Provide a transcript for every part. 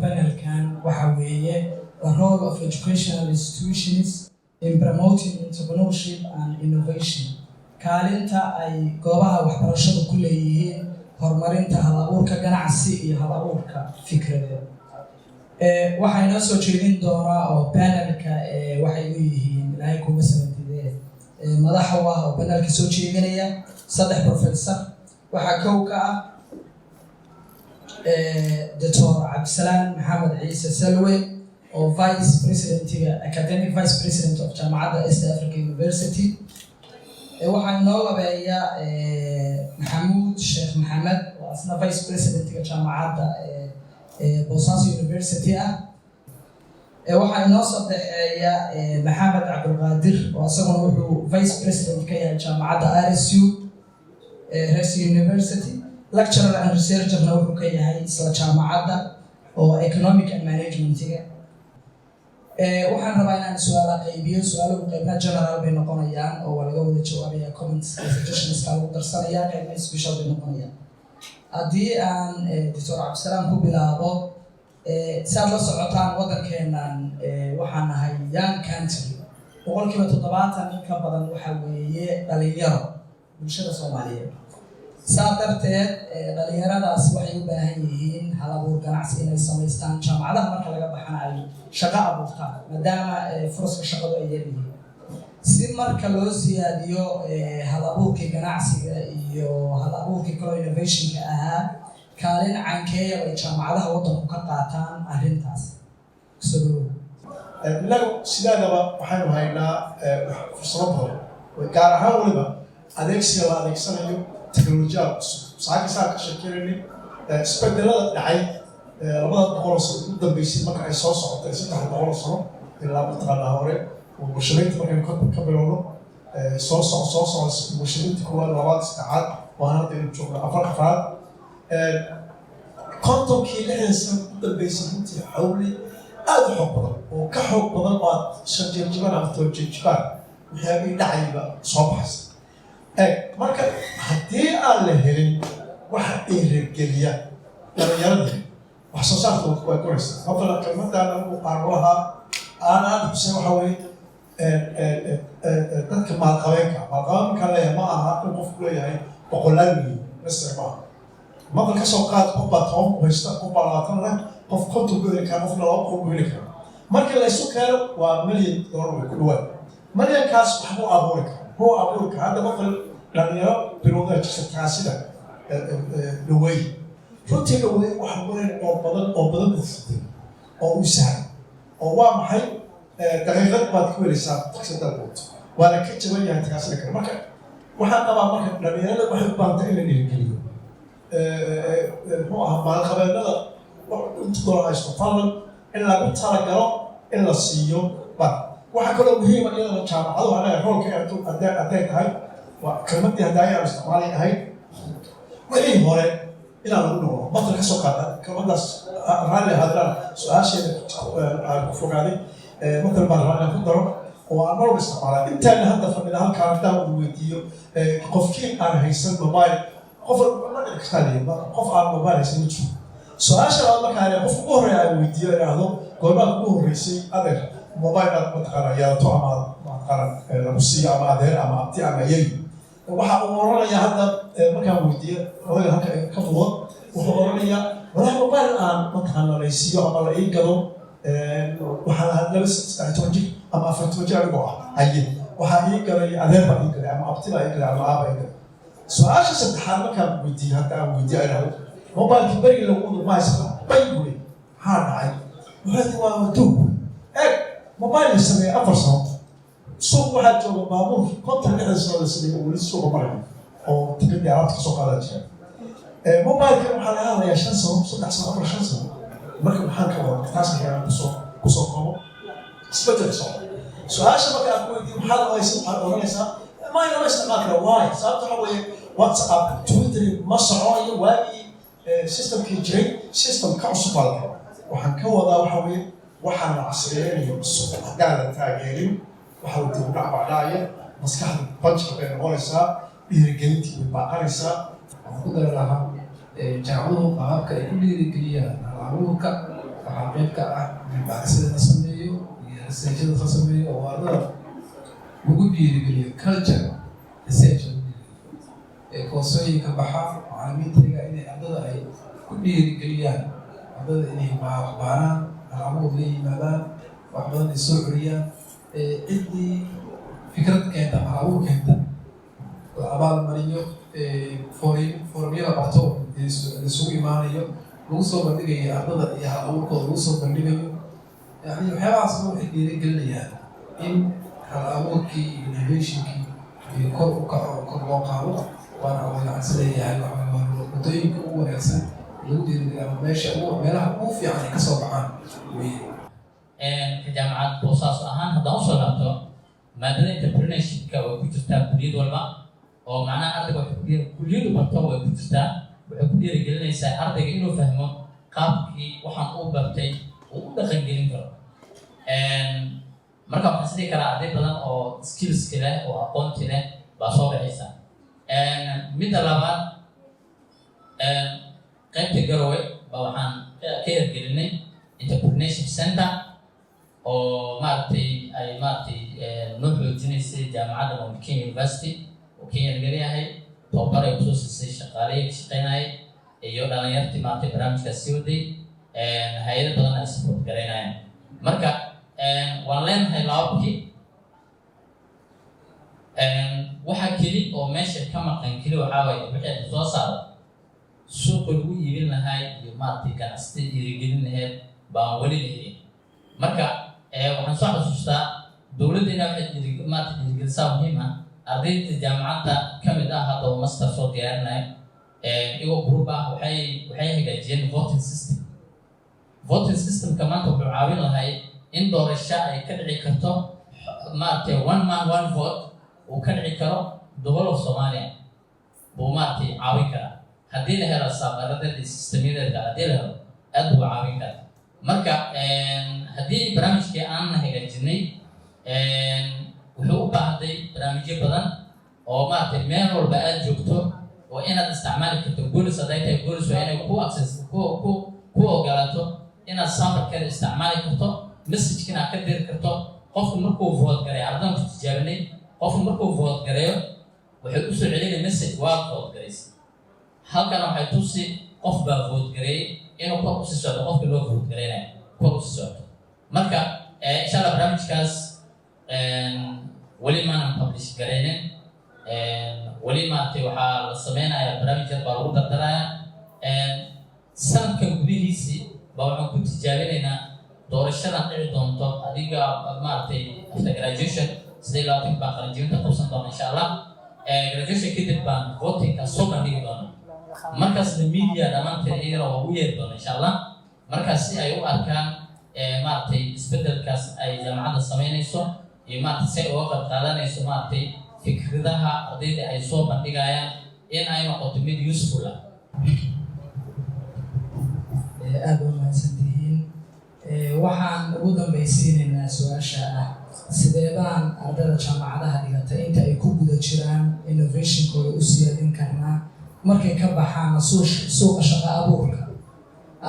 Panelkan waxa weeye "The role of educational institutions in promoting entrepreneurship and innovation", kaalinta ay goobaha waxbarashadu ku leeyihiin horumarinta hal abuurka ganacsi iyo hal abuurka fikradeed. Waxaa inoo soo jeedin doonaa oo panelka waxay u yihiin, Ilaahay kuma samantidee, madaxa u ah oo panelka soo jeedinaya saddex professor. Waxaa kow ka ah Doctor Cabdisalaan Maxamed Ciise Salwe oo vice presidentiga, academic vice president of Jaamacadda East Africa University. Waxaa inoo labeeya Maxamuud Sheekh Maxamed oo asna vice presidentiga Jaamacadda Boosaaso University ah. Waxaa inoo saddexeeya Maxamed Cabdulqaadir oo isaguna wuxuu vice president ka yahay Jaamacadda RSU, RSU University, lecturer and researcherna wuxuu ka yahay isla jaamacadda oo economic and managementiga. Waxaan rabaa inaan su-aala qaybiyo. Su-aaluhu qaybna general bay noqonayaan oo waa laga wada jawaabaya, comments, suggestionska lagu darsanaya, qaybna special bay noqonayaan. Haddii aan Doctor Cabdisalaam ku bilaabo, si aad la socotaan, waddankeennan waxaan nahay young country. 70% in ka badan waxa weeye dhalinyaro bulshada Soomaaliyeed. Saa darteed dhalinyaradaas waxay u baahan yihiin hal abuur ganacsi inay samaystaan, jaamacadaha marka laga baxana ay shaqo abuurtaan, maadaama furaska shaqadu ay yaryihiin. Si marka loo siyaadiyo hal abuurkii ganacsiga iyo hal abuurkii kaloo innovationka ahaa, kaalin cankeeya ay jaamacadaha waddanku ka qaataan arrintaas? Kusoo dhawow. Innagu sidaadaba waxaynu haynaa fursado badan, gaar ahaan weliba adeegsiga la adeegsanayo teknolojiyada cusub. Saaka saa ka sheekeynay isbedelada dhacay 200 sano ugu dambeysay, marka ay soo socotay 300 sano ilaa mataqaanaa hore oo warshadaynta markaynu ka bilowno, soo soco soo soco, warshadaynta koowaad, labaad, saddexaad, waana hadda aynu joogno afar, afraad, 50kii, 60 sano ugu dambeysay, runtii xawli aada u xoog badan oo ka xoog badan oo aad 5 jeer jibaan ama 10 jeer jibaan waxyaabihii dhacayba soo baxaysa. Eg, marka haddii aan la helin waxa dhiirigeliya dhalinyaradii, wax soo saarka way koraysaa. Mathalan, kelmadaan anigu aan lahaa aan aada xuseen waxa weeye dadka maalqabeenka. Maalqabeen markaan leeyahay, ma aha in qofku leeyahay boqolaal milyan nasir maaha. Matal ka soo qaad, qof baa 10 ku haysta, qof baa 20 leh, qof 50 ku heli kara, qofna 200 ku heli kara. Markii la isu keeno waa milyan dollar way ku dhawaad. Milyankaas wax buu abuuri kara, muxuu abuuri kara? Hadda matal dhalinyaro bilowdaa jirta taasida Dhaweey. Runtii Dhaweey wax weyn oo badan oo badan buu fuday oo u sahlan oo waa maxay? Daqiiqad baad ku helaysaa taksida wato, waana ka jaban yahay tagaasida kale. Marka waxaan qabaa, marka dhalinyarada waxay u baahantay in la dhiirigeliyo. Muxuu ahaa, maalqabeennada inta doona haysto, fadlan in lagu talagalo in la siiyo. Ba waxaa kaloo muhiima iyadana jaamacaduhu anaga roolka hadday tahay, waa kelmadii hadda ayaan isticmaalay ahayd, wixii hore inaan lagu noqdo. Matal ka soo qaada kelmadaas, raalli ahaadaan, su-aasheeda aan ku fogaaday. Matal baan rabaa inaan ku daro oo aan marwalba isticmaalaa. Intaana hadda fadhida halkaan, haddaan uu weydiiyo qofkii aan haysan mobile, qof ma dhici kartaa lihi qof aan mobile haysan ma jiro. Su-aasha labaad markaan qofka ugu horreeya aan weydiiyo, idhaahdo: "Goormaa kugu horreysay, adeer, mobile aad mataqaana yeelato ama mataqaana lagu siiyo, ama adeer ama abti ama yey?" Waxa uu oranayaa hadda markaan weydiiyo odayga halka ka muuqdo, wuxuu oranayaa: "Walahi, mobile aan mataqaana laysiiyo ama la ii gado waxaan ahaa laba 13 jir ama 14 jir anigoo ah. Haye, waxaa ii galay adeer baa ii galay ama abti baa ii galay ama aabaa ii galay." Su-aasha saddexaad markaan weydiiyo, hadda aan weydiiyo, idhahdo: "Mobilekii berigii lagu wado ma haysataa?" "Bay," buri. "Maxaa dhacay?" Wuxuu yidhi: "Waa duug." Eeg, mobile la sameeyey 4 sano, suuq waxaa jooga baabuur 50, 60 sano la sameeyey oo weli suuqa maraya oo tikadii alaabta kasoo qaadaa jira. Mobileka waxaa laga hadlayaa 5 sano, 3 sano, 4, 5 sano. Marka maxaan ka wada taas markaa kusoo koobo isbedel socda? Su-aasha marka aan ku weydiiyo: "Maxaad haysa?" Waxaad oranaysaa: "May, lama isticmaal kara." Why? Sababta waxa weeye WhatsApp, Twitter ma soconayo. Waagii systemkii jiray system ka cusub baa la rabaa. Waxaan ka wadaa waxa weeye waxaan la casriyeynayo cusub haddaan la taageerin, waxa uu dib u dhac baa dhacaya, maskaxda banjka bay noqonaysaa, dhiirigelintii way baaqanaysaa. Waxaan ku dari lahaa, jaamacaduhu qaababka ay ku dhiirigeliyaan hal abuurka Waxaa qayb ka ah cilmibaarisada la sameeyo iyo researchada la sameeyo oo ardada lagu dhiirigeliyo, culture research lagu dhiirigeliyo ee koorsooyinka baxa. Macallimiintayga inay ardada ay ku dhiirigeliyaan ardada inay wax baaraan, hal-abuur la yimaadaan, wax badan ay soo celiyaan. Ciddii fikrad keenta ama hal-abuur keenta la abaalmariyo. Forumyo la qabto, isugu imaanayo, lagu soo bandhigayo ardada iyo hal abuurkooda lagu soo bandhigayo. Yani waxyaabahaas waxay dhiirigelinayaan in hal abuurkii iyo innovationkii iyo kor u kaco, kor loo qaado. Waana waxaan is leeyahay wadooyinka ugu wanaagsan lagu dhiirigeliyo ama meesha ugu meelaha ugu fiican ay kasoo baxaan weye. Ka jaamacad Boosaaso ahaan haddaan usoo laabto, maadada entrepreneurshipka way ku jirtaa kuliyad walba, oo macnaha ardayga waxay kuliyadu barto way ku jirtaa. Waxay ku dhiirigelinaysaa ardayga inuu fahmo qaabkii waxaan uu bartay uu u dhaqangelin karo. Marka waxaan is dhihi karaa arday badan oo skillski leh oo aqoonti leh baa soo baxaysa. Midda labaad, qaybta Garowe baa waxaan ka hirgelinay entrepreneurship center oo maaragtay ay maaragtay noo xoojinaysay jaamacadda Mount Kenya University oo Kenya laga leeyahay. Tababar ay kusoo siisay shaqaalihii ka shaqeynayay iyo dhalinyartii maaragtay barnaamijkaas sii waday, hay-ado badan ay support garaynayaan. Marka waan leenahay lababkii. Waxa keli oo meesha ka maqan keli waxaa waaye wixii aad soo saaro suuqa lagu iibin lahay iyo maaragtay ganacsatada dhiirigelin lahayd baan weli la helin. Marka waxaan soo xasuustaa dowladdeena waxay maaragtay dhiirigelisaa muhiim ah ardayda jaamacadda ka mid ah hadda oo master soo diyaarinayo, iyagoo group ah waxay hagaajiyeen voting system. Voting systemka maanta wuxuu caawin lahay in doorasho ay ka dhici karto, maaragtay one man one vote uu ka dhici karo the whole of Somalia buu maaragtay caawin karaa haddii la helo serveradeeda iyo systemyadeeda. Haddii la helo, aad buu caawin karaa. Marka haddii barnaamijkii aan hagaajinay, wuxuu u baahday barnaamijyo badan oo maaragtay meel walba aad joogto oo inaad isticmaali karto. Golis hadday tahay, Golis waa inay ku access ku ogolaato inaad serverkeeda isticmaali karto, messagekina aad ka diri karto. Qofku markuu vote gareeyo, ardan ku tijaabinay, qofku markuu vote gareeyo waxay usoo celinay message: "Waa vote garaysay." Halkana waxay tusi qof baa vote gareeyey inuu kor usii socdo, qofka loo vote gareynayo kor usii socdo. Marka insha Allah barnaamijkaas weli maanan publish garaynin. Weli maaragtay waxaa la sameynayaa barnaamij yar baa lagu dardarayaa. Sanadkan gudihiisii baa waxaan ku tijaabinaynaa doorashadan dhici doonto adiga maaragtay after graduation. 28 baan qalinjibinta qabsan doona insha Allah. Graduation kadib baan votingka soo bandhigi doona. Markaasna media dhammaanteed iyagana waa u yeeri doona insha Allah, markaas si ay u arkaan maaragtay isbedelkaas ay jaamacadda sameynayso iyo maaragtay si ay uga qayb qaadanayso maaragtay fikradaha ardayda ay soo bandhigayaan in ay noqoto mid useful ah. Aada u mahadsantihiin. Waxaan ugu dambaysiinaynaa su-aasha ah: sideebaan ardayda jaamacadaha dhigata inta ay ku guda jiraan innovationkooda u siyaadin karnaa, markay ka baxaana suuqa shaqo abuurka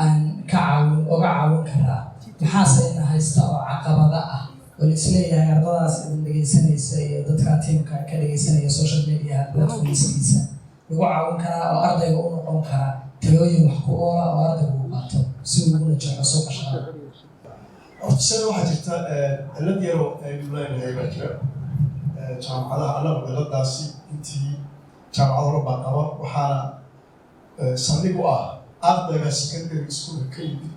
aan ka caawin oga caawin karaa? Maxaase ina haysta oo caqabada ah oo la isleeyahay ardadaas idin dhegeysanaysa iyo dadka tiimka ka dhegeysanaya social media platformskiisa lagu caawin karaa oo ardayga u noqon karaa talooyin wax ku oola oo ardaygu uu qaato si uu ugu najaxo suuqa shaqada? Horta sida waxaa jirta cillad yaroo aynu leenahay baa jira jaamacadaha. Annagu cilladaasi intii jaamacado hore baa qaba, waxaana saldhig u ah ardayga secondary schoolka ka yimid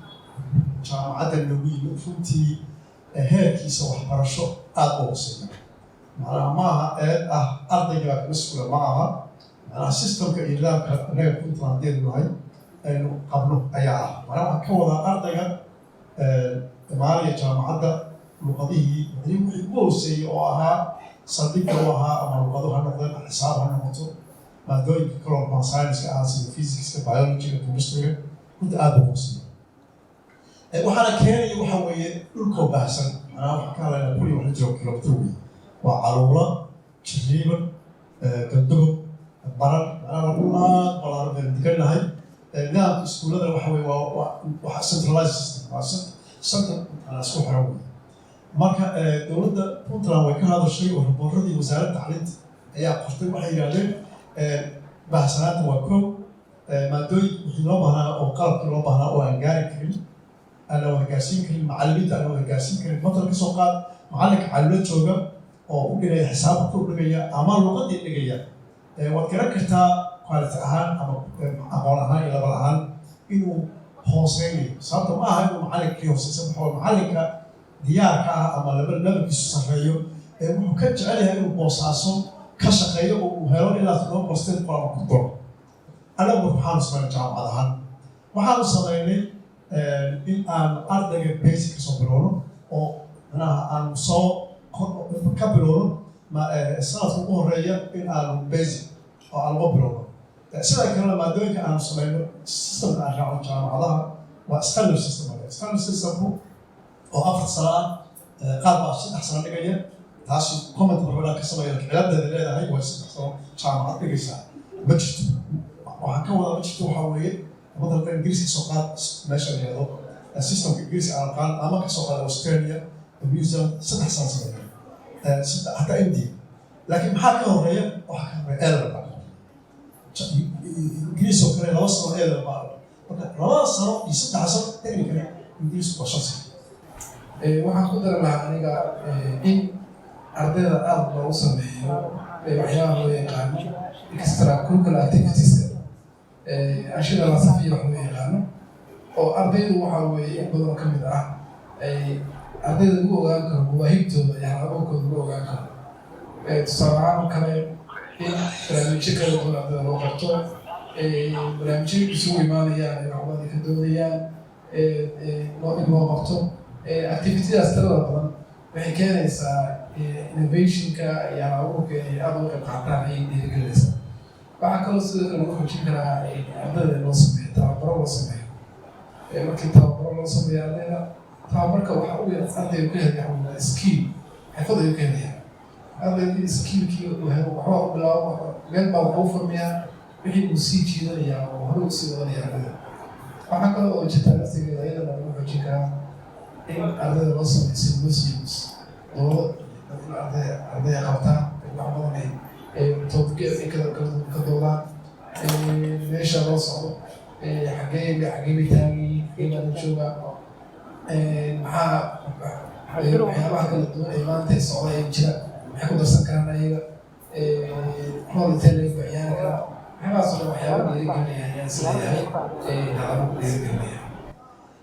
jaamacadda loogu yimid runtii heerkiisa waxbarasho aada u hooseeya. Macnaha maaha eed ah ardayga baa kama suula, ma aha. Macnaha systemka iyo nidaamka annaga Puntland haddeenu nahay aynu qabno ayaa ah. Macnaha waxaan ka wadaa ardayga imaanaya jaamacadda luqadihii wixii ugu hooseeyey oo ahaa saldhigga u ahaa, ama luqado ha noqdeen, xisaab ha noqoto, maadooyinka kaloo ma science-ka ah sida physicska, biologyga, chemistryga, runta aada u hooseeya. Waxaana keenaya waxa weeye dhulkoo baahsan. Macnaha waxaan ka hadlaynaa 1006 jiro kilomitr wey, waa Caluula, Jariiban, Galdogob, Baran. Macnaha waa dhul aada balaaran baynu degannahay. Nidaamka iskuullada waxa weye waa waa centralized system, waa center isku xiran wey. Marka dowladda Puntland way ka hadashay oo report-adii wasaaradda tacliinta ayaa qortay. Waxay yidhahdeen baahsanaanta waa kow, maadooyin wixii loo baahnaa oo qalabkii loo baahnaa oo aan gaari karin, aan la wada gaarsiin karin, macallimiinta aan la wada gaarsiin karin. Matal ka soo qaad macallinka Caluula jooga oo u dhigaya xisaabta u dhigaya ama luqadii dhigaya, waad garan kartaa quality ahaan ama aqoon ahaan iyo level ahaan inuu hooseynayo. Sababta ma aha inuu macallinkii hooseysan, waxa macallinka diyaarka ah ama laba level-kiisu sarreeyo ee wuxuu ka jecel yahay inuu Boosaaso ka shaqeeyo oo uu helo ilaa 700, 800 ama 1000 dollar. Annagu waxaanu sameynay jaamacad ahaan, waxaanu sameynay in aan ardayga basic kasoo bilowno oo macnaha aan soo ka bilowno sanadka ugu horeeya in aanu basic oo aan uga bilowno. Sidoo kalena maadooyinka aanu sameyno, system-ka aan raacno jaamacadaha waa standard system. Standard system-ku oo 4 sano ah, qaar baa 3 sano dhigaya. Taasi comment marbanaan ka sameeyo, ciladeeda leedahay waa 3 sano jaamacad dhigaysaa ma jirto. Waxaan ka wadaa ma jirto waxaa weeye, mathalan Ingiriiska kasoo qaad, meesha la yihahdo system-ka Ingiriiska aan aqaan, ama kasoo qaad Australia, New Zealand, 3 sano sameeya, hataa India. Laakiin maxaa ka horeeya? Waxaa ka horeeya A level baa ka horeeya. Ingiriis oo kale 2 sano A level baa. Marka 2 sano iyo 3 sano, technically Ingiriisku waa 5 sano. Waxaan ku dari lahaa aniga in ardayda aada loogu sameeyo waxyaabaha loo yaqaano extra curricular activities-ka, أنشطة لا صفية wax loo yaqaano, oo ardaydu waxa weeye in badan oo ka mid ah ay ardayda lagu ogaan karo mawaahibtooda iyo hal-abuurkooda lagu ogaan karo. Tusaale ahaan oo kale in barnaamijyo kala duwan ardayda loo qabto, barnaamijyo isugu imaanayaan ay waxbadan ka doodayaan in loo qabto. Activity-daas tirada badan waxay keenaysaa innovation-ka iyo hal-abuurka inay aada uga qayb qaataan ayay dhiirigelinaysaa. Waxaa kaloo sidoo kale lagu xoojin karaa ardayda in loo sameeyo tababaro loo sameeyo. Markii tababaro loo sameeyo ardayda, tababarka waxa uu yar ardayga ku helaya waxa skill, xirfad ayuu ka helaya. Ardaygii skill-kii uu helo waxbaa u bilaabo, meel baa waxu furmayaa, wixii uu sii jiidanayaa oo hore usii wadanaya ardayda. Waxaa kaloo oo jirta laftigeeda iyadana lagu xoojin karaa in ardayda loo sameeyo symposiums, doodo in ardayda qabtaan, wax badan ay topic ay ka doodaan, meesha loo socdo, xagee bay taagan yihiin, xagee baa la joogaa, maxaa waxyaabaha kala duwan ee maanta socda ee jira, maxay ku darsan karaan ayaga, role intee laga ciyaari karaa. Waxyaabahaas oo dhan waxyaaba dhiirigelinaya ayaan isleeyahay, halabu dhiirigelinaya.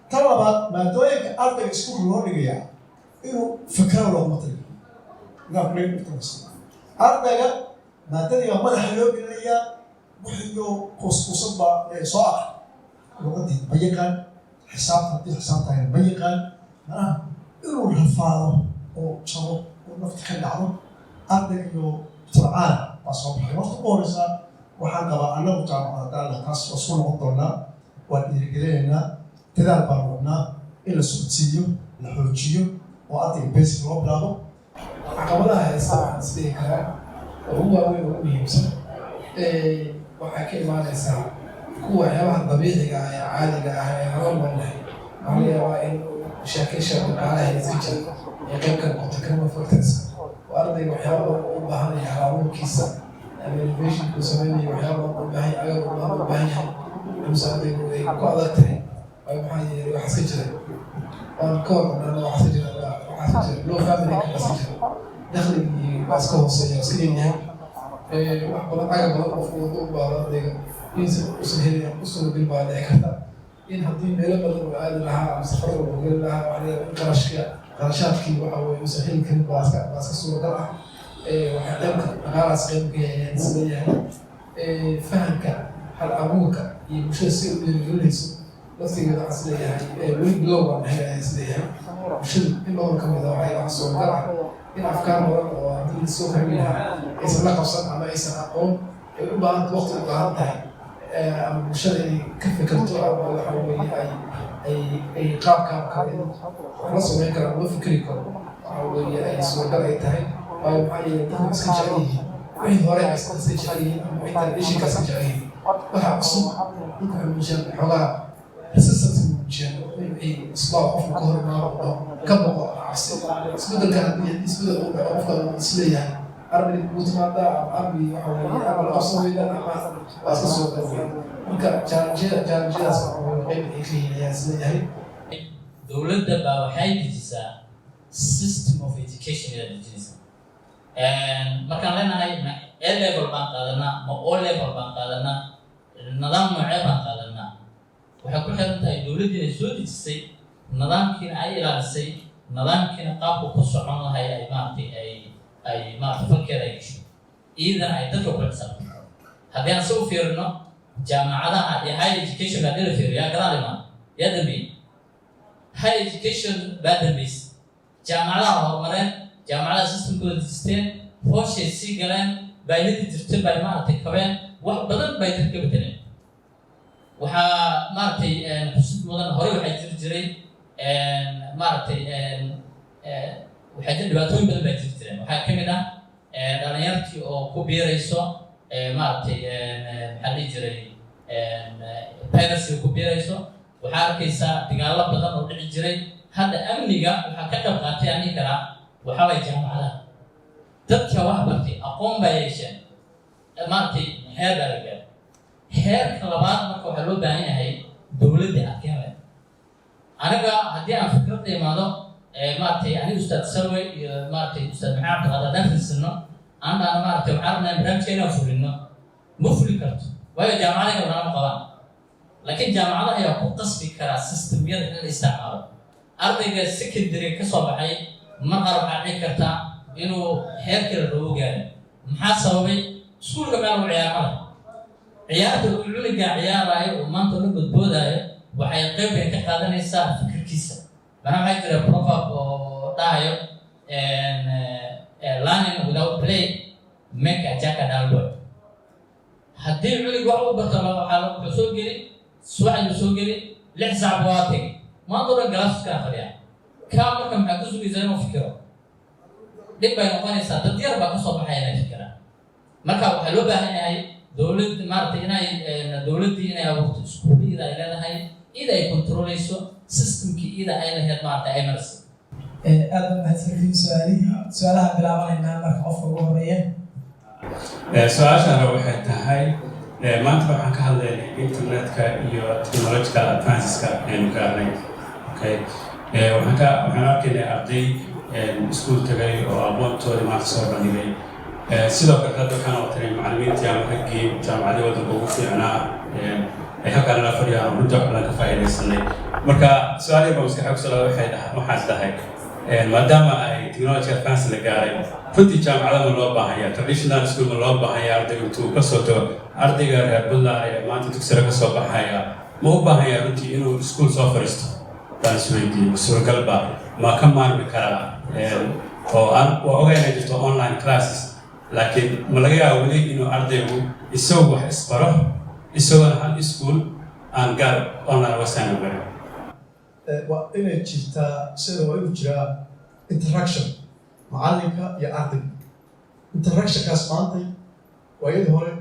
Tan labaad, maadooyinka ardayga iskuulka loo dhigayaa inuu fikra looguma taliyo nidaamka learning. Ardayga maadadii baa madaxa loo gelinayaa, wixiyo kuuskuusan baa soo aqri. Luqadii ma yaqaan, xisaabta haddii xisaab tahayna ma yaqaan. Manaha inuu rafaado oo jabo oo nafta ka dhacdo ardayga iyo tabcaan baa soo baxay. Horta ugu horeysaa waxaan qabaa annagu jaamacad haddaan taas waa isku noqon doonaa, waan dhiirigelinaynaa, dadaal baan wadnaa in la socodsiiyo, la xoojiyo oo ardayga basic loo bilaabo. Caqabadaha haysta waxaan is dhihi karaa oo ugu waaweyn oo ugu muhiimsan waxay ka imaanaysaa kuwa waxyaabaha dabiiciga ah ee caadiga ah ee nolol noolnahay. Waxaa laga yaabaa in mashaakisha dhaqaalaha iska jira ay qayb ka noqoto criminal factors, oo ardayga waxyaaba badan u baahan yahay hal-abuurkiisa ama innovation-ka uu sameynayo, waxyaaba badan u baahan yahay, agab badan u baahan yahay, inuusan ardaygu ay ku adag tahay. Waayo, maxaa yeelay waxaa iska jira waan ka warqabnaa, waxaa iska jira low family income iska jira, dakhligii waa iska hooseeya, iska yaryahay. Wax badan, agab badan qofku wado u baahdo ardayga insan usan helin u suuragelin baa dhici karta. In haddii meelo badan uu aadi lahaa ama safarada uu geli lahaa, waxaa laga yaabaa in qarashaadkii waxa weye uusan heli karin baa iska suuragal ah. Waxay qaybka dhaqaalahaas qayb ka yahay ayaan isleeyahay. Fahamka hal abuurka iyo bulshada si u dhiirigelinayso laftigeeda waxaan isleeyahay weli bilow baan nahay ayaan isleeyahay. Bulshadu in badan ka mid ah waxay wax suuragal ah in afkaar badan oo haddii lasoo kordhin lahaa aysan la qabsan ama aysan aqoon ay u baahan, waqti u baahan tahay, ama bulshada inay ka fikirto ama waxa weeye ay qaabkaan kale in wax la sameyn karo ama loo fikri karo waxa weeye ay suuragal ay tahay. Waayo, maxaa yeelay dadku iska jecel yihiin wixii hore, iska jecel yihiin ama wixii tradition-ka iska jecel yihiin. Waxa cusub dadka waxay muujiyaan xoogaa resistance, muujiyaan in isbaa qofka ka hor imaado oo ka boqo cabsi isbedelka. Haddii isbedel uu dhaco, qofka uu isleeyahay army kugu timaadaa ama army waxa weeye ama la qabsan weydaan ama waa iska soo qawey. Marka challenge-yadaas waxa weeye qayb ay ka yihiin ayaa isleeyahay. Dowladda baa waxay dejisaa system of education ayaa dejinaysaa. Markaan leenahay, ma A level baan qaadanaa, ma O level baan qaadanaa, nidaam noocee baan qaadanaa, waxay ku xiran tahay dowladdiina soo dejisay nidaamkiina ay ilaalisay, nidaamkiina qaabku ku socon lahay ay maaragtay ay maaragtay falkeeda ay gasho, iyadana ay dadka ku xisaabto. Haddii aan si u fiirino jaamacadaha iyo higher education, haddii la fiiriyo, yaa gadaal imaan, yaa dambeeyey? Higher education baa dambeysay. Jaamacadaha horumareen, jaamacadaha systemkooda dejisteen, hooshay sii galeen, baahidii jirtay bay maaragtay kabeen, wax badan bay dadka ka bedeleen. Waxaa maaragtay xusid mudan, horey waxaa jiri jiray maaragtay waxaa jira dhibaatooyin badan baa jiri jireen. Waxaa ka mid ah dhalinyartii oo ku biirayso maaragtay, maxaa la dhihi jiray, piracy ku biirayso. Waxaa arkaysaa dagaallo badan oo dhici jiray. Hadda amniga waxaa ka qayb qaatay, aan dhihi karaa, waxaa waye jaamacadaha. Dadka wax bartay aqoon baa yeesheen, maaragtay heer baa la gaaray. Heerka labaad marka waxaa loo baahan yahay dowladda adkeen leh. Aniga haddii aan fikradda imaado, maaragtay, aniga Ustaad Salwe iyo maaragtay Ustaad Maxamed Cabdiqaadir haddaan fiirsano, aan dhahno, maaragtay, waxaan rabnaa barnaamijka inaan fulino, ma fuli karto, waayo jaamacadaha kalama qabaan. Laakiin jaamacadaha ayaa ku qasbi karaa systemyada in la isticmaalo. Ardayga secondary ka soo baxay mar qaar waxaa dhici karta inuu heerkii la rabo gaarin. Maxaa sababay? Iskuulka meel lagu ciyaar male. Ciyaarta uu cunugaa ciyaaraayo oo maanta la bodboodaayo waxay qayb weyn ka qaadanaysaa fikirkiisa. Macnaha waxaa jira proverb oo dhahayo, "Learning without play make a jack a dull boy." Haddii cunug wax u barto, waxaa wuxuu soo geli subax ayuu soo geli, 6 saac waa tegi, maanta o dhan class-kaa fadhiya. Kaa marka maxaa ku sugaysaa inuu fikiro? Dhib bay noqonaysaa. Dad yar baa kasoo baxaya inay fikiraan. Marka waxaa loo baahan yahay dowlad maaragtay inay dowladdii inay abuurto iskuulla iyada ay leedahay, iyada ay controleyso systemkii iyada ay lahayd, maaragtay, ay marisay. Aad ba mahadsantiin. Su-aalihii, su-aalaha bilaabanaynaa. Marka qofka ugu horeeya. Su-aasha hore waxay tahay, maanta waxaan ka hadlaynay internetka iyo technological advanceska aynu gaarnay. Okay, waxaan arkaynay arday iskuul tagay oo aqoontoodii maanta soo bandhigay. Sidoo kale hadda waxaan watanay macallimiintii ama raggii jaamacadii waddanka ugu fiicnaa ay halkaan nala fadhiyaan oo runtii wax badan ka faa'iidaysanay. Marka su-aal yar baa maskaxda kusoo dhacday. Waxay dhahay, waxaas dhahay, maadaama ay technology advance la gaaray, runtii jaamacada ma loo baahanya? Traditional school ma loo baahanya? Ardayga intuu ka soo tago, ardayga reer Puntland ee maanta dugsiga ka soo baxaya, ma u baahanya runtii inuu iskuul soo fadhiisto baan isweydiiyey. Ma suuragal ba? Ma ka maarmi karaa? Oo aan waa ogaa inay jirto online classes, laakiin ma laga yaaba weli inuu ardaygu isagu wax isbaro isagoona hal iskuul aan gaar online uga sign garin? Waa inay jirtaa sida, waa inuu jiraa interaction macalinka iyo ardayga. Interactionkaas maantay, waayadii hore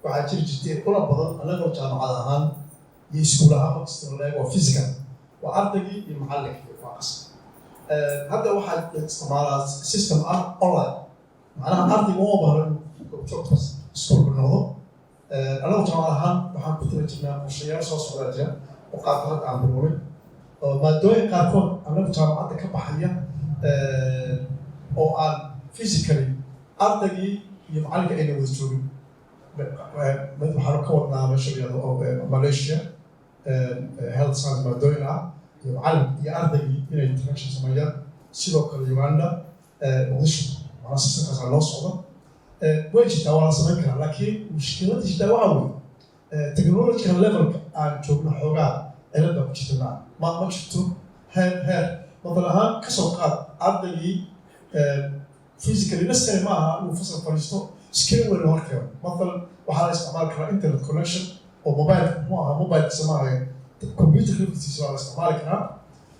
waxaa jiri jirtay una badan, annagoo jaamacad ahaan iyo iskuul ahaan markasta la eego, waa physical, waa ardaygii iyo macallinkii, waa qasab. Hadda waxaa la isticmaalaa system ah online, macnaha ardayga uma baahno inuu joogto iskuulka noqdo. Annagu jaamacad ahaan waxaan ku tala jirnaa, qorshayaal soo socdaa jira oo qaarkood hadda aan bilownay, oo maadooyin qaarkood annagu jaamacadda ka baxaya oo aan physically ardaygii iyo macallinka ayna wada joogin. Mid waxaanu ka wadnaa meesha la yihahdo Malaysia, health science maadooyin ah iyo macallin iyo ardaygii inay interaction sameeyaan. Sidoo kale Uganda, Muqdisho, macnaa systemkaas loo socdo. Way jirtaa, waa la samayn karaa, laakiin mushkiladda jirtaa waxaa weeye technological levelka aan joogno xoogaa cilad baa ku jirta. Ma jirto heer madal ahaan kasoo qaad ardaygii physically necessary ma aha inuu fasal fadhiisto, screen weyn hor keeno. Matal waxaa la isticmaali karaa internet connection oo mobile, muxuu ahaa, mobilkiisa ma ahayn, computer laftiisa waa la isticmaali karaa,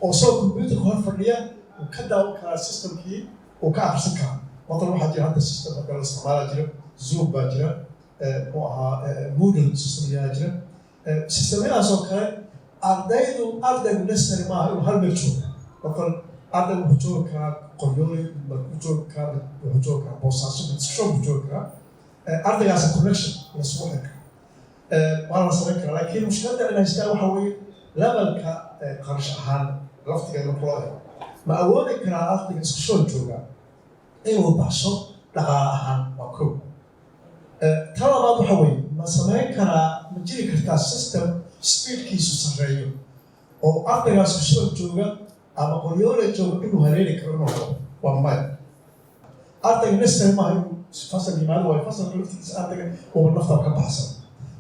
oo soo computerka hor fadhiya uu ka daawan karaa systemkii, uu ka akhrisan karaa. Matal waxaa jira hadda system hadda la isticmaala jira, Zoom baa jira. Muxuu ahaa, Moodle system yaa jira. Systemyadaas oo kale ardaydu, ardaygu necessary maaha inuu hal meel joogo. Marka ardaygu wuxuu joogi karaa Qoryooley, wuxuu joogi karaa, wuxuu joogi karaa Boosaaso, Muqdisho buu joogi karaa. Ardaygaas connection lasugu xiri karo waa la samayn karaa. Laakiin mushkiladda in haystaa waxa weeye levelka qarash ahaan laftigeeda marka loo eego, ma awoodi karaa ardayga isku soo jooga inuu baxsho dhaqaale ahaan? Waa kow. Ta labaad waxa weeye, ma samayn karaa, ma jiri kartaa system speedkiisu sarreeyo oo ardaygaas isku soo jooga ama Qoryoole jooga inuu haleeli karo, inuu helo? Waa maya. Ardayga necessary maaha inuu fasal yimaado, waayo fasalka laftigiisa ardayga uba nafta ka baxsan.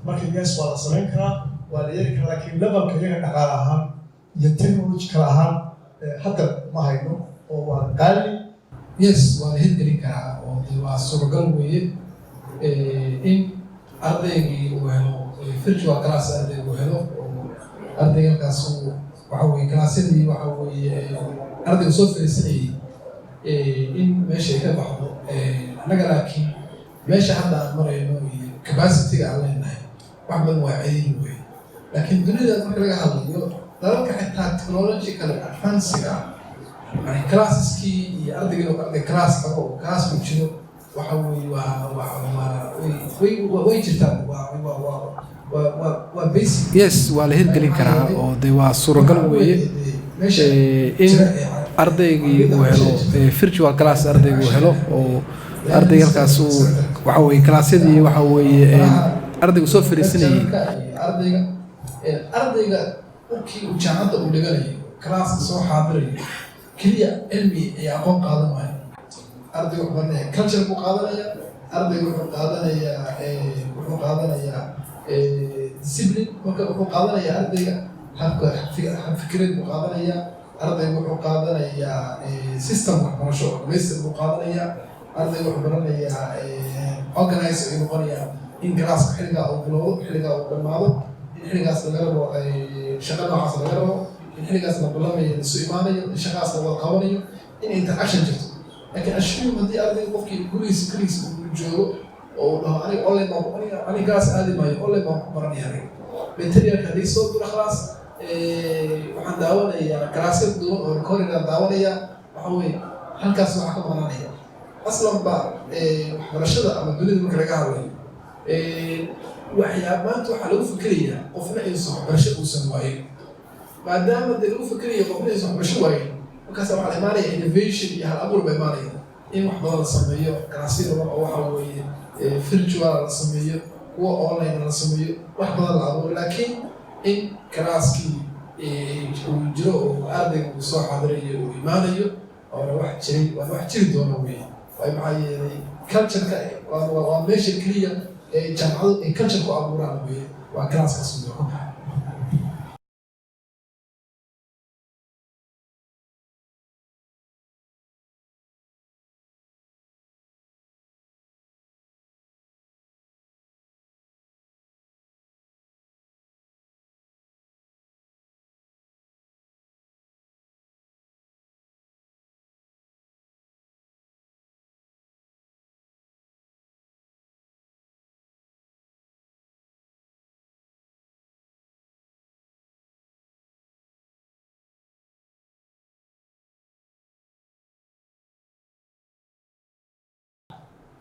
Marka yes, waa la samayn karaa, waa la yeeli karaa, laakiin levelka iyaga dhaqaale ahaan iyo technological ahaan hadda ma hayno oo waa qaali. Yes, waa la hirgelin karaa oo de waa suuragal weeye in ardaygii uu helo virtual class, ardaygu helo oo ardayga halkaas uu waxa weye classyadii waxa weeye ardaygu soo fariisanayay in meesha ay ka baxdo annaga. Laakiin meesha hadda aan marayno iyo capacity-ga aan leenahay wax badan waa ceyri wey. Laakiin dunida marka laga hadlayo, dalalka xitaa technological advancega ah, yani classkii iyo ardayga inuu arday class qabo oo class ku jiro, waxa weeye waa way jirtaa, waa basic. Yes, waa la hirgelin karaa oo de waa suuragal weeye in ardaygii uu helo virtual class, ardaygu uu helo oo ardayga halkaas uu waxa weye classyadii waxa weeye ardaygu soo fariisanayay. Ardayga markii uu jaamacadda uu dhiganayo, classka soo xaadirayo, keliya cilmi iyo aqoon qaadan maayo. Ardayga wuxuu baranaya culture buu qaadanaya, ardayga wuxuu qaadanayaa discipline, marka wuxuu qaadanayaa ardayga habka habfikireed buu qaadanayaa, ardayga wuxuu qaadanayaa system waxbarasho oo dhamaystir buu qaadanayaa, ardayga wuxuu baranayaa organize ayuu noqonayaa, in classka xilligaa uu bilowdo, xilligaa uu dhammaado, in xilligaas laga rabo shaqa noocaas laga rabo, in xilligaas la balamayo, laisu imaanayo, in shaqaas la wada qabanayo, in interaction jirto. Laakiin assume haddii ardayga qofkii gurigiisa keligiisa uu joogo oo uu dhaho, "Aniga online baan, aniga class aadi maayo, online baan ku baranaya, aniga materialka haddii soo diro, khalaas, waxaan daawanayaa classya duwan oo recording aan daawanayaa," waxa weeye halkaas waxaa ka maqnaanaya aslan ba waxbarashada ama dunida marka laga hadlayo. Waxyaa maanta waxaa lagu fikerayaa qofna aysan waxbarasho uusan waayin. Maadaama dee lagu fikerayo qofna aysan waxbarasho waayin, markaas waxaa la imaanaya innovation iyo hal abuur ba imaanaya, in wax badan la sameeyo, classyo badan oo waxa weeye virtual la sameeyo, kuwa online la sameeyo, wax badan la abuuro. Laakiin in classkii uu jiro oo ardayga uu soo xaadirayo, uu imaanayo, waana wax jiray, waana wax jiri doona weeye. Waayo, maxaa yeelay cultureka waa meesha keliya ee jaamacadu ay culture ku abuuraan weeye, waa classkaas weeye.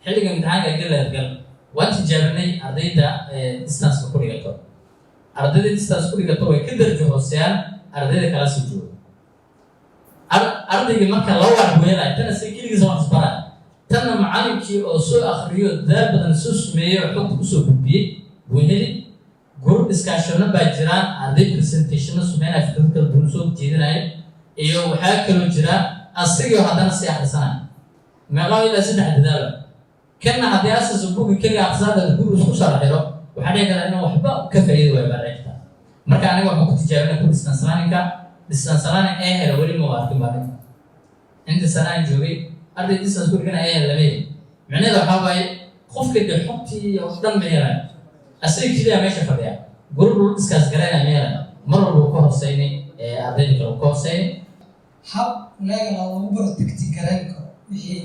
Xilliga imtixaanka galaad gal, waan tijaabinay ardayda distance ku dhigato. Ardayda distance ku dhigato way ka darajo hooseeyaan ardayda kala sii jooga. Ardayga marka loo wax weelaya, tana si keligiisa wax isbaraya, tanna macallinkii oo soo akhriyo, dadaal badan soo sumeeyey oo xogta usoo gudbiyey buu heli. Group discussionno baa jiraan, arday presentationno sameynaya, fikrad kala duwan soo jeedinaya, iyo waxaa kaloo jira asigoo haddana sii akhrisanaya. Meeqaa ilaa saddex dadaalo. Kanna haddii asas buugga keliga akhrisaada guri isku sharxiro, waxaa dhici kara inuu waxba ka faa'iidi waayo baa dhici karta. Marka aniga waxaan ku tijaabinay ku distance learningka. Distance learning ee hela weli ma arkin baa inta sana aan joogay arday distance ku dhigana ee hela lama helin. Micnaheedu waxaa waaye qofka dee xogtii oo dhan ma helayo, asaga keliya meesha fadhiya, group lagu discuss garaynaya ma helayo, mar walba uu ka hooseynay ardayda kale uu ka hooseynay. Hab legal lagu protect garayn karo wixii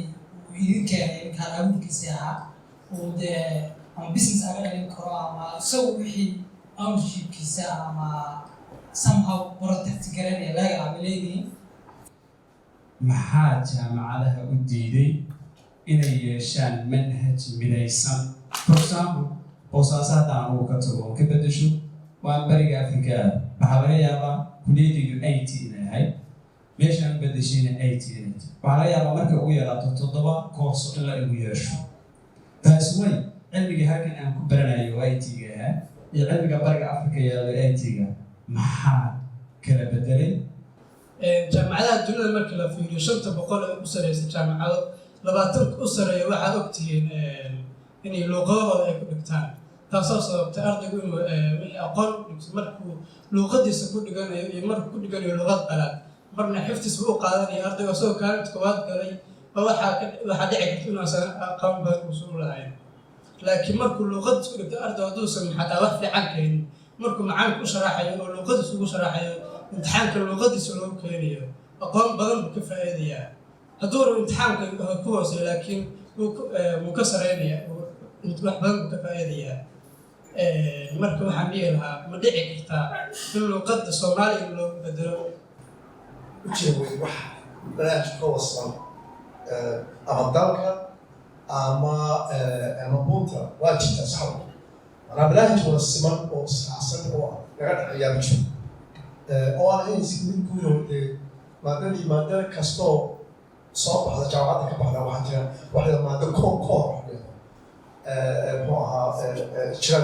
uu idin keenay ninkaan abuurkiisii ahaa uu dee. Ama business aga dhalin karo, ama isagu wixii ownershipkiisa ama somehow protect garanaya legal ama leedihiin? Maxaa jaamacadaha u diiday inay yeeshaan manhaj midaysan? For example, Boosaaso hadda anugu ka tago oo ka bedesho waan Bariga Afrika aad, waxaa laga yaabaa kuliyadaydu IT inay ahayd, meeshaan bedeshayna IT inay tahay. Waxaa laga yaabaa markay ugu yaraato toddoba koorso in la igu yeesho. Taas way cilmiga halkan aan ku baranayo oo IT-ga ahaa iyo cilmiga Bariga Afrika yaallo IT-ga maxaa kala bedelay? Jaamacadaha dunida markii la fiiriyo, 500 ee u sareysa jaamacado, 20-ka u sareeya waxaad ogtihiin inay luuqadahooda ay ku dhigtaan, taasoo sababtay ardaygu inuu wixii aqoon u dhigto markuu luuqadiisa ku dhiganayo iyo markuu ku dhiganayo luuqad qalaad, marna xifdis buu u qaadanaya. Ardaygu asagoo kaalinta koowaad galay ba waxaa dhici karta inuusan aqoon badan uusan u lahayn, laakiin markuu luuqadiisa ku dhigto, ardaygu hadduusan xataa wax fiican keenin, markuu macalinka u sharaxayo oo luuqadiisa ugu sharaxayo, imtixaanka luuqadiisa loogu keenayo, aqoon badan buu ka faa'iidayaa. Hadduu rabo imtixaanka ku hooseeyo, laakiin wuu ka sareynaya, wax badan buu ka faa'iidayaa. Marka waxaan dhihi lahaa, ma dhici kartaa in luuqadda Soomaaliga loogu bedelo? Ujira wey wax manhaj ka wasan ama dalka ama Puntland waa jirtaa, sax wa. Manaa manhaj wada siman oo israacsan oo laga dhexeeyaa ma jiro, oo aan ahayn mid guud oo dee maadadii maadada kastoo soo baxda jaamacadda ka baxda. Waxaa jira waxda maado core wax la yidhahdo, muxuu ahaa, jira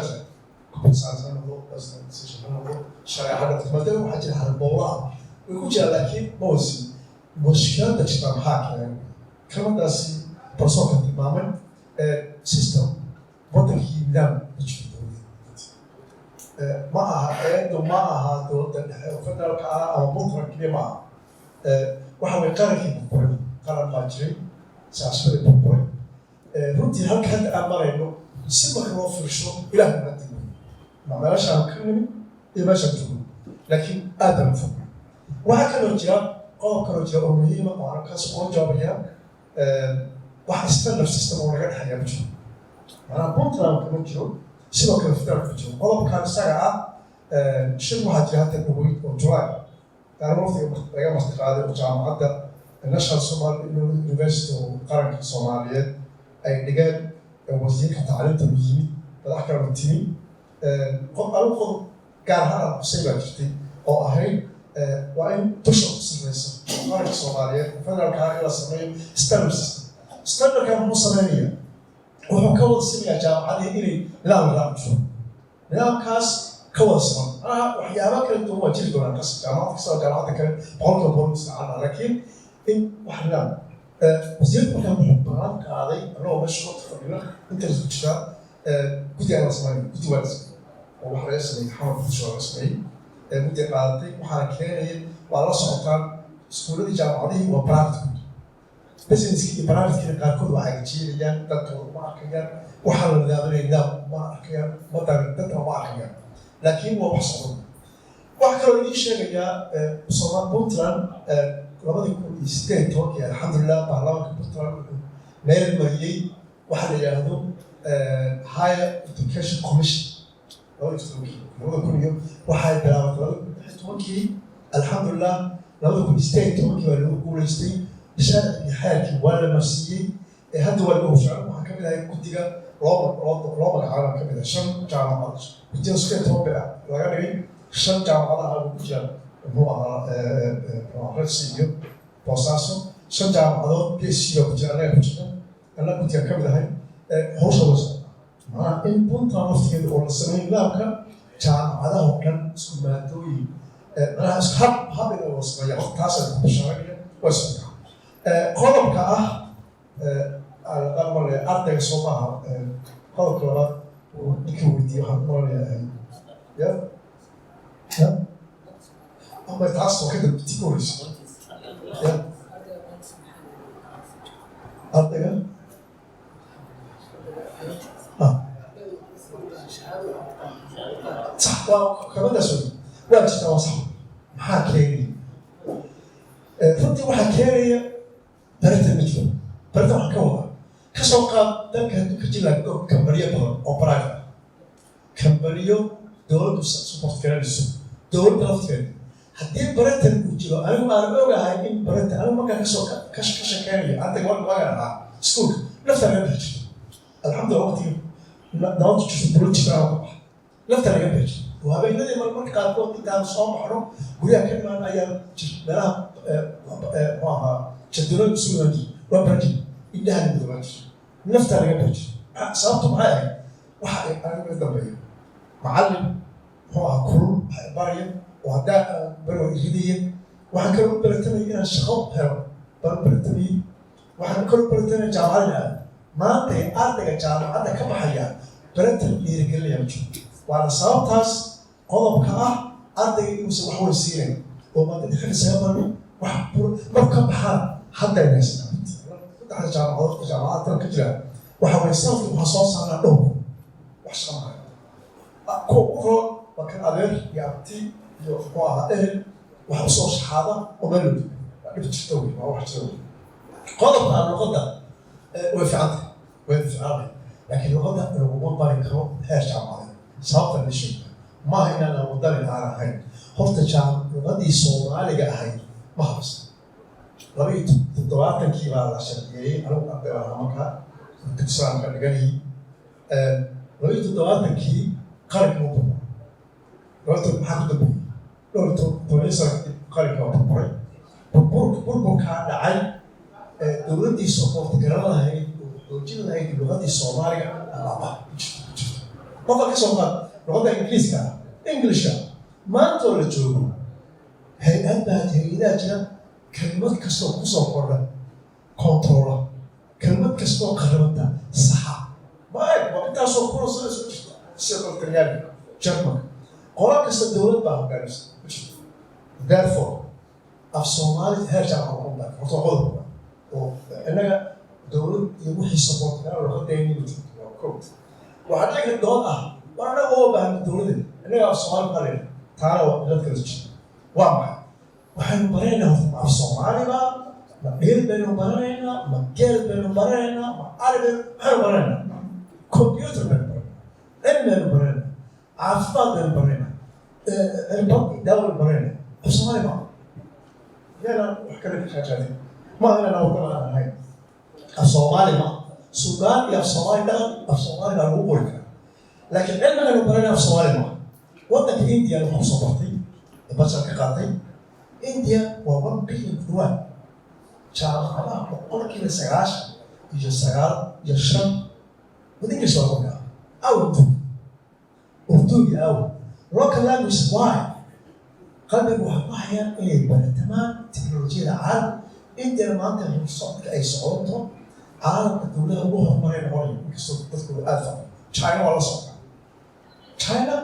computer science ha noqdo, business ha noqdo, shareeca ha noqdo, maadada waxaa jira halbowla ah way ku jiraan, laakiin ma wasi. Mushkiladda jirta maxaa keenay? Kelmadaasi professorka tilmaamay, system waddankii nidaam ma jiro dowladeed. Ma aha eedu, ma aha dowladda dhexe oo federaalka ah ama Puntland keliya ma aha. Waxa way qarankii burburay, qaran baa jiray, siyaasadii burburay. Runtii halka hadda aan marayno si marka loo fiirsho, Ilaah mahadi wey, ma meeshaan ka nimid iyo meeshaan joogno, laakiin aad baan u fognay. Waxaa kaloo jira qodob kaloo jira oo muhiima oo aan kaas uga jawaabaya. Wax standard system oo naga dhexeeya ma jiro, macnaha Puntland kama jiro, sidoo kale federaalka ma jiro. Qodobkan isaga ah, shir waxaa jira hadda dhaweyd oo July gaar waqtiga laga marti qaaday oo jaamacadda National Somali University oo qaranka Soomaaliyeed ay dhigeen, wasiirka tacliinta u yimid, madax kalena timi. Anigu qodob gaar ahaan aan xusay baa jirtay oo ahayd waa in dusha u sarreysa qaranka Soomaaliyeed federaalka in la sameeyo standard system. Standardka muxuu sameynaya? Wuxuu ka wada simayaa jaamacadihii inay nidaam raaci jiro, nidaamkaas ka wada siman. Macnaha waxyaaba kala duwan waa jiri doonaan, kas jaamacad kasta oo jaamacadda kale 100% isticmaala, laakiin in wax nidaam. Wasiirka markaa wuxuu ballan qaaday, anagoo meesha ku fadhino intaas ku jiraa, guddi aan la sameyn, guddi waa la sameeyey oo waxa laga sameeyey Xamar, Muqdisho laga sameeyey. Guddi qaadatay waxaana keenaya waa la socotaan iskuuladii jaamacadihii waa private, businesskii iyo privatekii qaarkood waa hagaajinayaan, dadkooda uma arkayaan, waxaa la nidaaminaya nidaam uma arkayaan, ummaddan dadka uma arkayaan, laakiin waa wax socda. Waxaa kaloo idiin sheegayaa, Soomaa Puntland 2018-kii, alxamdulilah, baarlamaanka Puntland wuxuu meel mariyey waxa la yidhaahdo Higher Education Commission. 2010-kii, labada kun iyo waxay bilaabatay 2016-kii. Alxamdulilah, 2018-kii baa lagu guuleystay, sharcigii xeerkii waa la marsiiyey. Hadda waa lagu howshaa. Waxaan kamid ahay guddiga loo magacaabay, baan kamid ahay shan jaamacad. Guddiyada 18 bay laga dhigay, shan jaamacadaha ku jiraan, muxuu ahaa, Rasi iyo Boosaaso, shan jaamacadood PhD baa ku jira, annaga ku jirna, annaga guddiga kamid ahay. Howsha way socotaa, macnaha in Puntland laftigeeda oo la sameeyo nidaamka jaamacadaha oo dhan isku maadooyin, macnaha isku hab in loo sameeya. Horta taasaan ku bishaaranaya, way socotaa. Qodobka ah male ardayga soo maaha. Qodobka labaad uu ninkii weydiiyey waxaan u malanayaa ya ama taas oo kadib tii ka horreysay ya ardayga sax waa kamadaas wey, waa jirtaa, waa sax. Maxaa keenaya? Runtii waxaa keenaya baritan ma jiro. Baritan waxaan ka wadaa, kasoo Soo qaad dalka hadduu ka jira kambaniyo badan oo private ah, kambaniyo dowladdu support garanayso, dowladda lafteeda haddii baratan uu jiro. Anigu aan ogahay in baratan, anigu markaan kasoo ka shakeynayo ardayga waagan ahaa iskuulka, naftaa laga bixi jirto. Alxamdulillah, waqtigii nabadda jirto, dowlad jirta aan ka baxa, naftaa laga bixi jirto oo habeenadii marmarka qaarkood intaan soo baxno guryaha ka imaan ayaa meelaha, muxuu ahaa, jadilooyin isugu imaan jiray, waa baran jiray, indhaha la midoobaan jiray, naftaa laga bixi jiray. Sababtu maxay ahayd? Waxa ay aniga dambeeyo macallin, muxuu ahaa, kulul waxa baraya oo haddaa baro iridaya. Waxaan kaloo u baratamay inaan shaqo helo baan baratamay. Waxaan kaloo baratamay jaamacadda aado. Maanta ardayga jaamacadda ka baxaya baratan dhiirigelinaya ma jiro. Waana sababtaas qodobka ah ardayga inuusan wax weyn siinayn oo maadada xilli saga baran wax marku ka baxaan. Haddayna haysanaa saddexda jaamacadood, jaamacadaha dalka ka jira. Waxa waye, sanadkii waxaa soo saarnaa dhowr wax shaqa mahayo. Kuwa u roon waa kan adeer iyo abti iyo, muxuu ahaa, ehel wax usoo shaxaada oo meel loo dhiibay. Waa dhib jirta wey, waa wax jira wey. Qodobka aan luqadda way fiican tahay, way fiicantahay, laakiin luqadda laguma bari karo heer jaamacadeed. Sababta la sheega maaha inaan wadanin aan ahayn. Horta luqadii Soomaaliga ahayd ma habsan. 72-kii baa la sharciyeeyey. Anigu arday baan ahaa markaa, dugsigaan ka dhiganayay. 72-kii qaranka u burburay. Maxaa ku dambeeyey? Dhowr toban sano kadib qaranka waa burburay. Burburkaa dhacay, dowladdii support garan lahayd oo xoojin lahayd luqadii Soomaaliga amaaba jirto jirto. Qofka ka soo qaad luqadda Ingiliiska ah, Englishka maantoo la joogo, hay-ad baa, hay-adaha jira, kelmad kastoo kusoo kordha controla, kelmad kastoo qarabata saxa. Ma waa intaasoo kuna sano soo jirta. Sidoo kale Talyaaniga, Jarmalka, qola kasta dowlad baa hogaamisa ma jirto. Therefore, af Soomaali heer jaamaca noqon baa horta waa qodobka oo innaga dowlad iyo wixii support kara luqadeeni ma jirto. Waa kow. Waxaa dhici karta dood ah: war, annaga uma baahno dowladeena, innaga af Soomaali qalina. Taana waa cilad kala jirta. Waa maxay waxaynu baranaynaa horta? Ma af Soomaaliba, ma dheel baynu baranaynaa, ma geel baynu baranaynaa, ma ari baynu, maxaynu baranaynaa? Computer baynu baranaynaa, cilmi baynu baranaynaa, caafimaad baynu baranaynaa, cirbad iyo daawo baynu baranaynaa. Af Soomaali ma yaana wax kale ka shaajaadin. Ma inaan waddan aan ahayn af Soomaali ma sugaan iyo af Soomaali dhaqan, af Soomaali baa lagu qori karaa, laakiin cilmiganu baranay af Soomaali ma. Waddanka India waxaan soo bartay, bachelor ka qaatay. India waa 1 billion ku dhawaad. Jaamacadaha 99.5% with English waa lagu dhigaa. Aw Urdu, Urdugi aw local language. Why? Qalbigu waxay ku hayaan inay baratamaan teknolojiyada caalamka. Indiana maanta socodka ay socoto, caalamka dowlada ugu horumaray noqonayo, inkastoo dadku aada fahmo. China waa la socdaa. China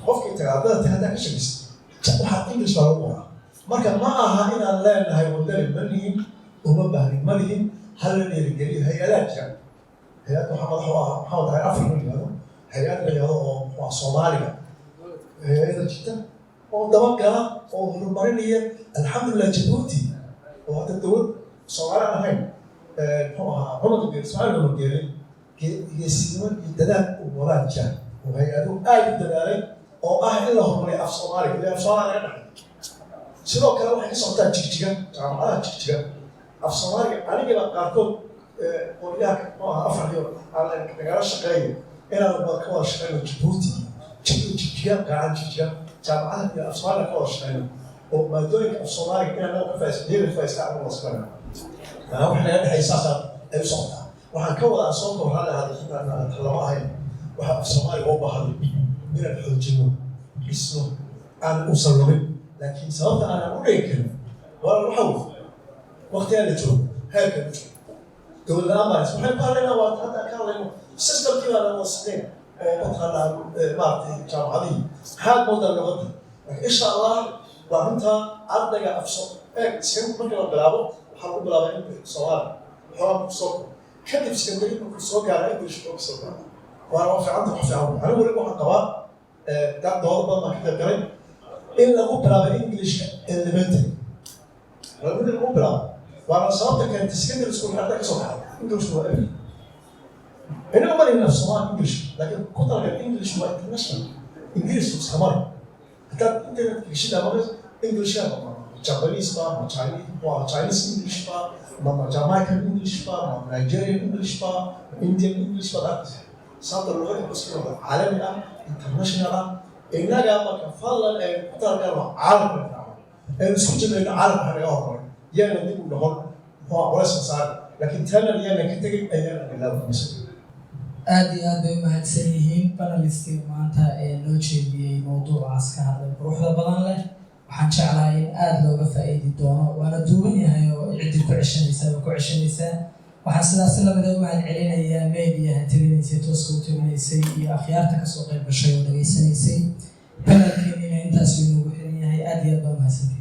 qofkii taga, ardada taga, haddaa ka shakisa, waxaa English baa lagu qoraa. Marka ma aha inaan leenahay wadani ma lihin, uma baahnin, ma lihin. Hala dhiirigeliyo. Hay-adaha jira, hay-adda waxaa madax u ah maxaa tahay Africa la yihahdo, hay-ad la yihahdo oo muxuu ah Soomaaliga, hay-ada jirta oo dabagala oo horumarinaya. Alxamdulilah, Jabuuti oo hadda dowlad Soomaali aan ahayn, muxuu ahaa, Cumar Geele, Ismaaciil Cumar Geele, geesinimo iyo dadaal uu wadaan jira oo hay-aduhu aada u dadaalay oo ah in la horumariyo af Soomaaliga iyo af Soomaaliga laga dhaxay. Sidoo kale waxay ka socotaa Jigjiga, jaamacadaha Jigjiga af Soomaaliga. Anigaba qaarkood qolyaha, muxuu ahaa, afar iyo aan nagala shaqeeyo inaan ka wada shaqeyno Jabuuti, Jigjiga, gacan Jigjiga, jaamacadaha iyo af Soomaaliga ka wada shaqeyno oo maadooyinka af Soomaaliga inaan ka faa'iideysto, ka faa'iideysta aan wada shaqeyno. Maanaa wax naga dhexeeya saasaa ay u socotaa. Waxaan ka wadaa soo kor hal lama ahayn. Waxa af Soomaaliga u baahan inaan xoojino, dhisno, aan uusan lumin. Laakiin sababta aanan u dhigi karin walaal waxa wey, waqtigaa la joogo, heerka la joogo, dowlad la-aan baa haysa. Waxaynu ka hadlaynaa waa hadda ka hadlayno systemkii baa la wasaqeen oo mataqaanaa, maaragtay, jaamacadihii maxaad moodaa luqadda. Laakiin insha Allah waa runtaa ardayga afso eeg marka la bilaabo, waxaa lagu bilaabaa English Soomaali waxoogaa markuu soo koro. Kadib secondary markuu soo gaaro, English oo kasoo gaaro. Waana waa fiicanta, wax fiican. Anigu weliba waxaan qabaa, doodo badan baan ka qayb galay, in lagu bilaabo Englishka elementary, elementary lagu bilaabo. Waana sababta keentay secondary school arday ka soo baxay Englishku waa every Inaga marayna af Soomaali, English, laakiin ku talagal English waa international. Ingiriis iska mari. Haddaad internet geshid ama English ma Japanese ba, ma Chinese, ma Chinese English ba, ma Jamaican English ba, ma Nigerian English ba, ma Indian English ba arkaysa. Sababta luqada Ingiriiska waa caalami ah, international ah. Innaga marka fadlan ee ku talagalno caalamka raacno, ee isku jabeyno caalamka naga hormarin, yaana dib u noqon, muxuu culays saar, laakiin tanan yaana ka tegin, ayaana bilaabay. Aad iyo aad bay u mahadsan yihiin panelistiga maanta ee noo jeediyey mowduucaas ka hadlay quruxda badan leh. Waxaan jeclahay in aada looga faa'iidi doono, waana duuban yahay oo ciddii ku ceshanaysaa way ku ceshanaysaa. Waxaan sidaas lamida u mahad celinayaa meediyaha tabinaysay, tooska u tabinaysay, iyo akhyaarta kasoo qayb gashay oo dhageysanaysay. Panelkeennina intaas inoogu xiran yahay. Aad iyo aad baa umahadsantihiin.